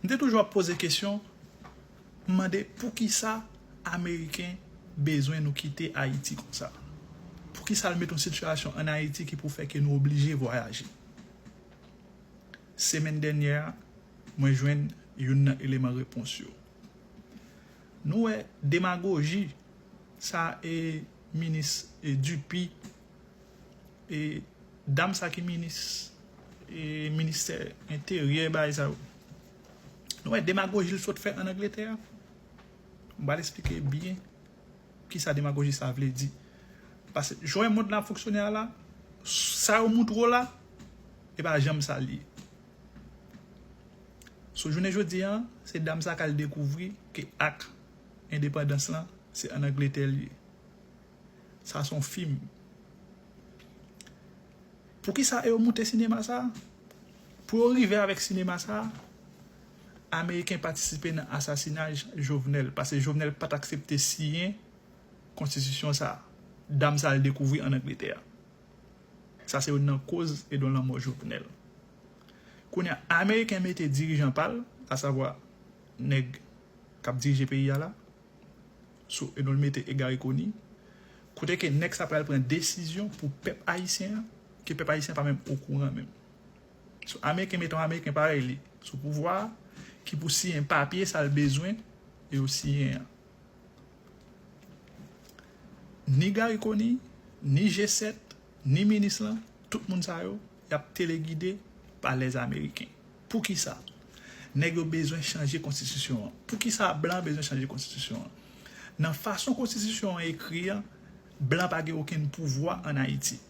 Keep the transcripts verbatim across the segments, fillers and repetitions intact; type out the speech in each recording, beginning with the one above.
M te toujou ap poze kesyon, m mande poukisa Ameriken bezwen nou kite Ayiti konsa? Poukisa l met yon sitiyasyon ann Ayiti ki pou fè ke nou oblije vwayaje? Semèn dènyè a, mwen jwenn youn nan eleman repons yo. Nou wè demagoji sa e minis e Dupuy e dam sa ki minis e ministè enteryè bagay sa yo. Nou wè demagoji l sot fè ann Angletè a. M pral esplike byen kisa demagoji sa vle di. Paske jan mond lan ap fonksyone a la, sa yo moutre w la, e pa janm sa l ye. Sou jounen jodi a, se dam sa k al dekouvri ke ak endepandans lan, se ann Angletè l ye. Sa se yon fim. Poukisa yo moute sinema sa? Pou yo rive avèk sinema sa, Ameriken patisipe nan asasinaj Jovenel, paske Jovenel pa t aksepte siyen konstitisyon sa, dam sa al dekouvri ann Angletè a. Sa se youn nan koz e don lanmò Jovenel. Kounye a, Ameriken mete dirijan pa l, asavwa nèg k ap dirije peyi a la, sou e nou mete e Garry Conille, kote ke nèg sa pral pran desizyon pou pèp ayisyen an, ke pèp ayisyen pa menm okouran menm. So, Ameriken mete yon Ameriken parèy li sou pouvwa a, ki pou siyen papye sa l bezwen e yo siyen an. Ni Garry Conille, ni G sèt, ni minis lan, tout moun sa yo, y ap telegide pa lèzameriken. Poukisa? Nèg yo bezwen chanje konstitisyon an. Poukisa blan bezwen chanje konstitisyon an? Nan fason konstitisyon an ekri an, blan pa gen okenn pouvwa ann Ayiti.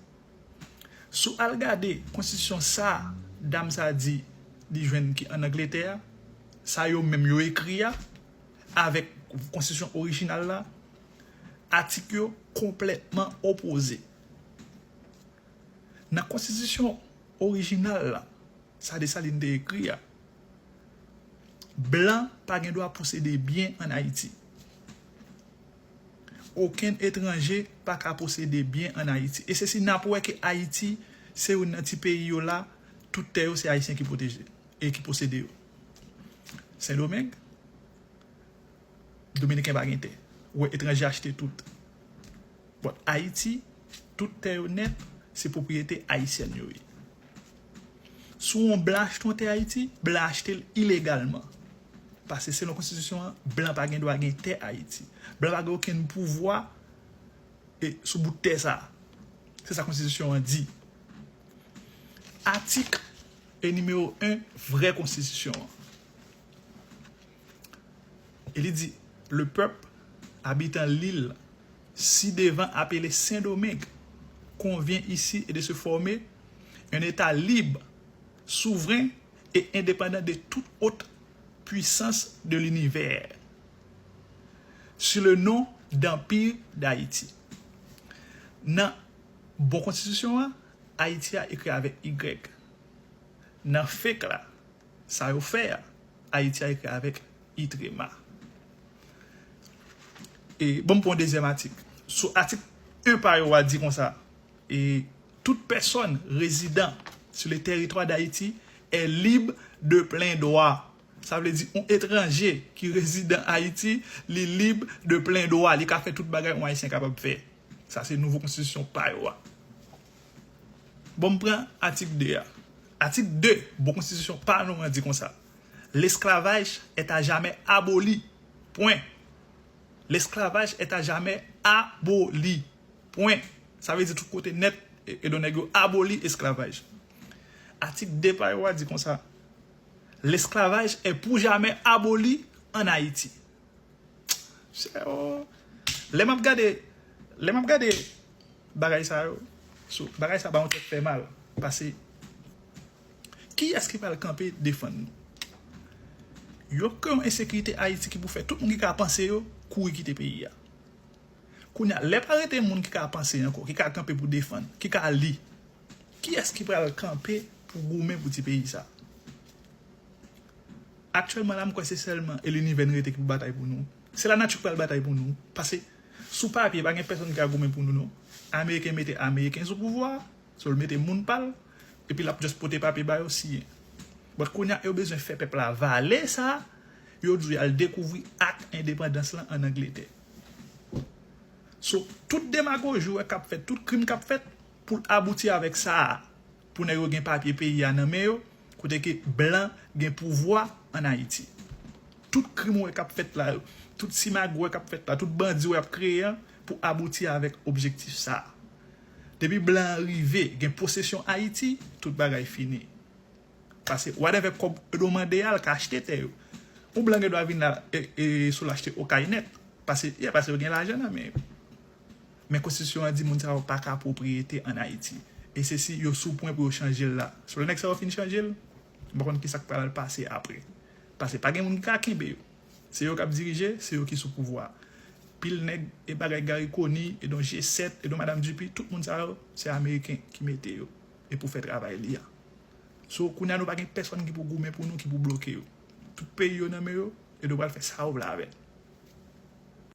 Si w al gade konstitisyon sa dam sa di li jwenn ki ann Angletè a, sa yo menm yo ekri a, avèk konstitisyon orijinal la, atik yo konplètman opoze. Nan konstitisyon orijinal la, sa Desalin te ekri a, blan pa gen dwa posede byen ann Ayiti. Okenn etranje pa ka posede byen ann Ayiti. E se si n ap wè ke Ayiti se youn nan ti peyi yo la, tout tè yo se Ayisyen ki pwoteje e ki posede yo. Sendomeng, Dominiken pa gen tè. Ou wè etranje achte tout. But Ayiti, tout tè yo nèt, se pwopriyete ayisyèn yo ye. Si yon blan achte yon tè Ayiti, blan achte l ilegalman. Paske selon konstitisyon an, blan pa gen dwa gen tè Ayiti. Blan pa gen okenn pouvwa e sou bout tè sa. Se sa konstitisyon an di. Atik e nimewo en vrè konstitisyon an. E li di, le peuple habitant l'île ci-devant appelée Saint-Domingue convient ici et de se former un État libre, souverain et indépendant de toute autre puissance de l'univers, sous le nom d'Empire d'Haïti. Nan bon konstitisyon an, Ayiti a ekri avèk Y. Nan fake la, sa yo fè a, Ayiti a ekri avèk itrema. E, bon, m pran yon dezyèm atik. Sou atik en pa yo a di konsa, e, toute personne résidant sur le territoire d'Haïti est libre de plein droit. Sa vle di, yon etranje ki rezidan Ayiti, li lib de plen dwa, li ka fè tout bagay yon Ayisyen kapab fè. Sa se nouvo konstitisyon pa yo a. Bon, m pran atik de a. Atik de, bon konstitisyon pa nou an di konsa, l'esclavage est à jamais aboli. Pwen. L'esclavage est à jamais aboli. Pwen. Sa vle di tout kote nèt, e, e don nèg yo aboli esklavaj. Atik de pa yo a di konsa, l'esclavage est pour jamais aboli en Haïti. Chè, o, lè m ap gade, lè m ap gade bagay sa yo, so, bagay sa ba yon tèt fè mal. Paske, kiyès ki pral kanpe defann nou? Yo kreye yon ensekirite Ayiti ki pou fè tout moun ki ka panse yo kouri kite peyi a. Kounye a, lè pa rete moun ki ka panse ankò, ki ka kanpe pou defann, ki ka li, kiyès ki pral kanpe pou goumen pou ti peyi sa? Aktyèlman la, m kwè se sèlman e linivè n rete ki pou batay pou nou. Se lanati ki pral batay pou nou. Paske, sou papye, pa gen pèsonn ki ka goumen pou nou, non. Ameriken mete Ameriken sou pouvwa a, so l mete moun pa l, epi l ap just pote papye ba yo siyen. But kounye a, yo bezwen fè pèp la vale sa, yo di w y al dekouvri ak endepandans lan ann Angletè. So, tout demagoji w wè k ap fèt, tout krim k ap fèt, pou l abouti avèk sa a, pou nèg yo gen papye peyi a nan men yo, kote ke blan gen pouvwa ann Ayiti. Tout krim w wè k ap fèt la yo, tout simag w wè k ap fèt la, tout bandi w wè ap kreye an, pou abouti avèk objektif sa a. Depi blan an rive, gen posesyon Ayiti, tout bagay fini. Paske whatever kòb Edo mande a, l ka achte tè yo. Yon blan gen dwa vin la e, e sou l achte Okay nèt. Paske, yeah, paske yo gen lajan nan men yo. Men konstitisyon an di moun sa yo pa ka pwopriyete ann Ayiti. E se si yo sou pwen pou yo chanje l la. So lè nèg sa yo fin chanje l, m pa konn kisa k pral pase apre. Paske pa gen moun ki ka kenbe yo. Se yo k ap dirije, se yo ki sou pouvwa. Pil nèg e bagay Garry Conille, e don G sèt, e don Madanm Dupuy, tout moun sa yo, se Ameriken ki mete yo. E pou fè travay li a. So, kounye a nou pa gen pèsonn ki pou goumen pou nou, ki pou bloke yo. Tout peyi yo nan men yo, e yo pral fè sa yo vle avè l.